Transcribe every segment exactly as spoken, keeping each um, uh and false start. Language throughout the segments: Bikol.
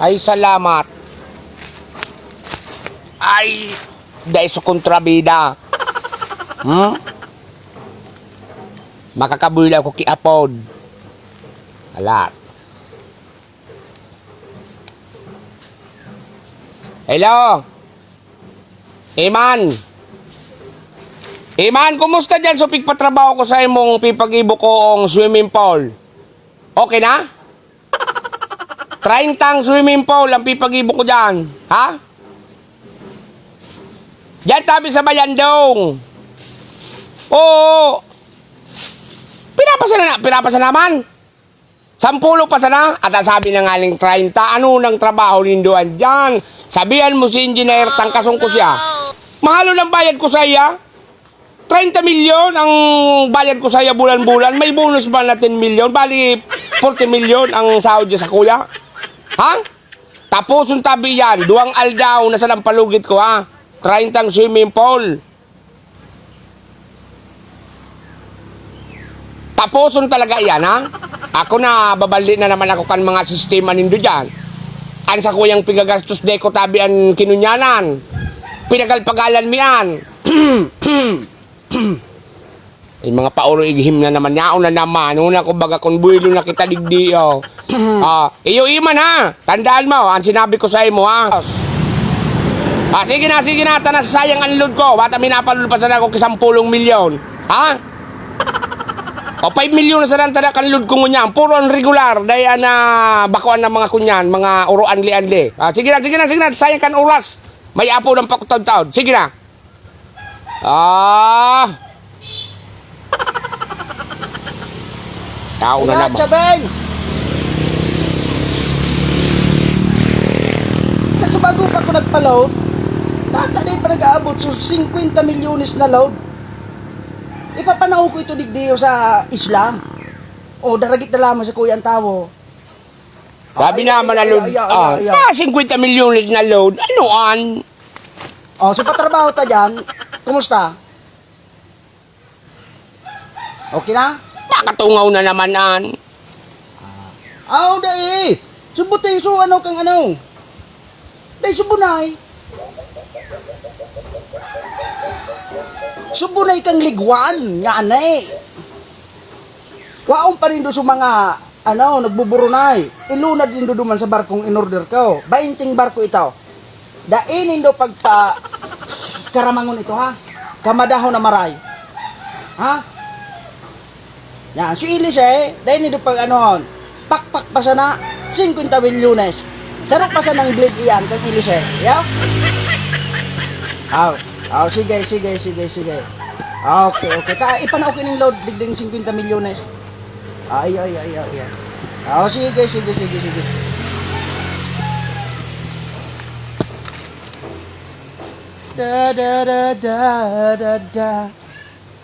Ay, salamat. Ay, dai sa kontrabida. Hmm? Makakabuhi ako ki Apod. Alat. Hello? Iman! Iman, kumusta diyan sa pigpatrabaho ko sa imong pipag-ibo kong swimming pool? Okay na? Traintang swimming pool ang pipag-ibo ko diyan. Ha? Diyan tabi sa Bayandong. Oo. Pinapasa na, pinapasa naman. Sampulo pa sana, at ang sabi na nga ning treinta, "Ano nang trabaho nindo diyan? Sabihan mo si engineer, tangkason ko siya." Mahal ang bayad ko sa iya. Treinta milyon ang bayad ko sa iya bulan-bulan. May bonus pa na ten milyon. Bali, forty milyon ang sahod niya sa kuya. Ha? Taposon tabi yan. Duwang aldaw na sa palugit ko, ha? Treinta ang swimming pool. Taposon talaga iyan, ha? Ako na, babaldi na naman ako kan mga sistema nindo diyan. An sakuyang pigagastos, dai ko tabi an kinunyanan. Pinagalpagalan mi an. Ay, mga pauro ighim na naman. Yaon na naman. Una ko baga kung buwelo na kita digdi, oh. Ah, iyo iman, ha? Tandaan mo, ang sinabi ko sa imo, ha? Ah, sige na, sige na. Tana, sayang ang load ko. Bata, minapaload pa sana ako ki sampulong milyon. Ha? O, five milyon na sana tana kan load ko ngunyan. Puro ang regular. Dai na bakuan ng mga kunyan, mga uro anli-anli. Ah, sige na, sige na, sige na. Sayang kan oras. May apo ng pakutaw-taod. Sige na. Ah! Tao na Wala, naman. Chabeng! Kasi bago pa ako nagpa-load, nata na yung nag-aabot sa singkwenta milyones na load. Ipapanao ko ito digdiyo sa isla. O, daragit na lamang sa kuya ang tawo. Sabi Ay, naman ay, na ay, load, ay, ay, ah, ay, ay. ah, singkwenta milyones na load. Ano an? Oh, so patrabaho ta dyan. Kumusta? Okay na? Nakatungaw na naman an. Aw, dai. Subutay, so ano kang ano? Dai, subunay. Subunay kang ligwan, nga anay. Waon pa nindo sa mga, ano, nagbuburunay. Ilunad nindo duman sa barkong in-order ko. Bainting barko ito. Dai nindo pagpa-, karamangon ito, ha? Kamadahon na maray. Ha? Yan. So, ilis eh. Dai nindo pag-anohon. Pakpak pa sana. Singkwenta milyones. Saro pa sanang blade iyan kang ilis eh. Yaw? Aw. Aw, sige, sige, sige, sige. Okay, okay. Ta, ipanao ko ning load, digding singkwenta milyones. Ay, ay, ay, ay, ay. Oh, sige, sige, sige, sige. Da, da, da, da, da, da.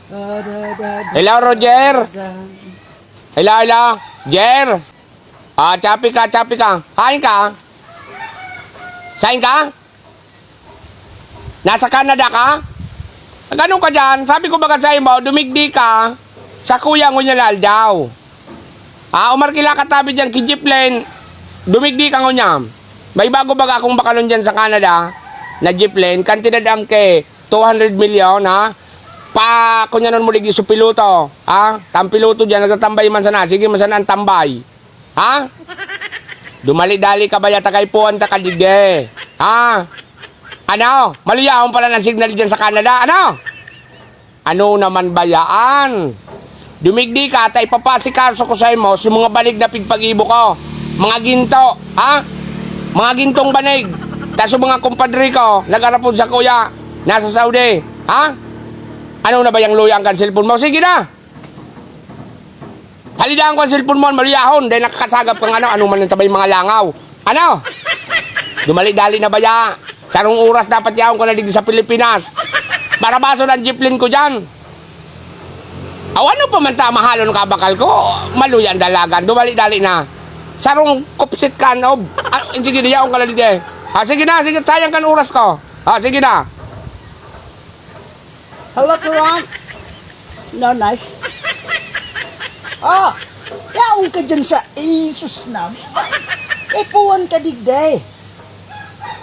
Da, da, da, da, Hello, Roger. da, da. Hello, hello. Jer. Ah, chapi ka, chapi ka. Hain ka? Sain ka? Nasa Canada ka? Nagano ka diyan? Sabi ko baga sa imo, dumigdi ka sa kuya ngunyan na aldaw. Ah, umarkila ka tabi diyan ki Jeplin. Dumigdi ka ngunyan. May bago baga akong bakalon diyan sa Canada na Jeplin. Kantidad ang ke two hundred million, ha? Pa, kunyanon mo digdi su piloto, ha? Tang piloto diyan, nagtatambay man sana. Sige man sana ang tambay. Ha? Dumali-dali ka baya, tagay puan ta ka digdi. Ha? Ano? Maluyahon pala ang signal diyan sa Canada. Ano? Ano naman ba yaan? Dumigdi ka, ta ipapasikaso ko sa imo si mga banig na pigpag-ibo ko. Mga ginto, ha? Mga gintong banig. Ta su mga kumpadre ko, nag-arapod sa kuya, nasa Saudi. Ha? Ano na ba yang luya ang kan cellphone mo? Sige na! Halidaan ko ang cellphone mo, maluyahon, dahil nakakasagap kang ano, ano man ang tabay mga langaw. Ano? Dumali-dali na baya. Sarong oras dapat yaon ko na digdi sa Pilipinas. Marabaso ng jeeplin ko dyan. Aw, ano pa man ta mahalon kabakal ko? Maluya ang dalagan. Dumali-dali na. Sarong kupsit ka, ano? Ah, sige, yaon ka na digdi. Ah, sige na, sige, sayang kan oras ko. Ah, sige na. Hello, Turon. No, nice. Oh, yaon ka dyan sa isus na. Kaipuhan ka digdi.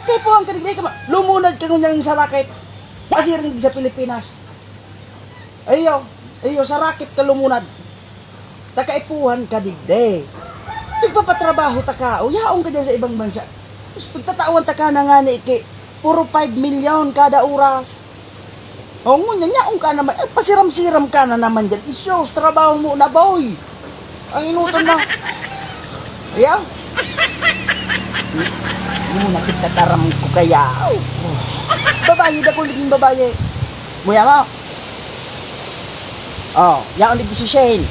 Kaipuhan ka digdi. Kama, lumunad ka ngunyan sa raket. Pasiring sa Pilipinas. Iyo, iyo, sa raket ka lumunad. Ta kaipuhan ka digdi. Nagpapatrabaho ta ka. O, yaon ka dyan sa ibang bansa. Tapos pagtatawan ta ka na nga ni ki, puro five million kada oras. O, ngunyan, yaon ka naman. Ay, pasiram-siram ka na naman dyan. Isyos, trabaho mo na, boy. Ang inuton na. Ayaw. Muna kita taram ko kaya. Babae, dakul naging babae. Muya mo. Oh, yaon digdi si Shane.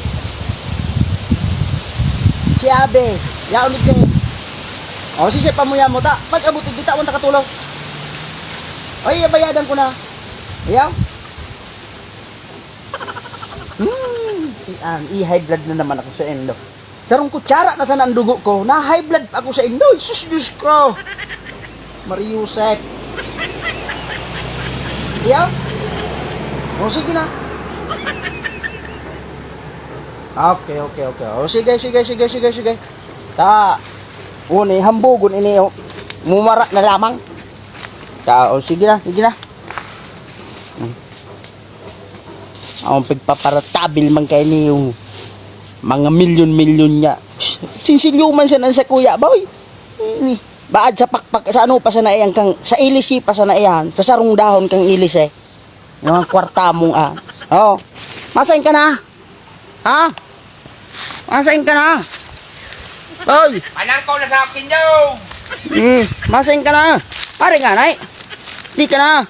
Si Abe, yaon digdi. Oh, si Shane, pamuya mo ta. Pag-abot digdi, tawan ta katulong. Ay, abayadan ko na. Ayaw. Hmm, i-, ah, i-high blood na naman ako sa endo. Sarong kutsara na sana ang dugo ko, na-high blood pa ako sa endo. Sus, Diyos ko! Mariusek. Iyo? O, sige na. Okay, okay, okay. O, sige, sige, sige, sige, sige. Ta, uni, hambugon ini, o. Mumara na lamang. Ta, o, sige na, sige na. Hmm. Ang pagpaparatabil man kayo niyo, mga milyon-milyon niya. Sinsilyo man siya nang sa kuya, boy. Ini, baad sa pakpak, sa ano pa siya na iyan, kang, sa ilisi pa siya na iyan, sa sarong dahon kang ilisi. Yung mga kwarta mong, ah. Oh. Masain ka na? Ha? Masain ka na? Boy. Anang ko na sa akin daw. Hmm, masain ka na? Pare nga, nay. Di ka na.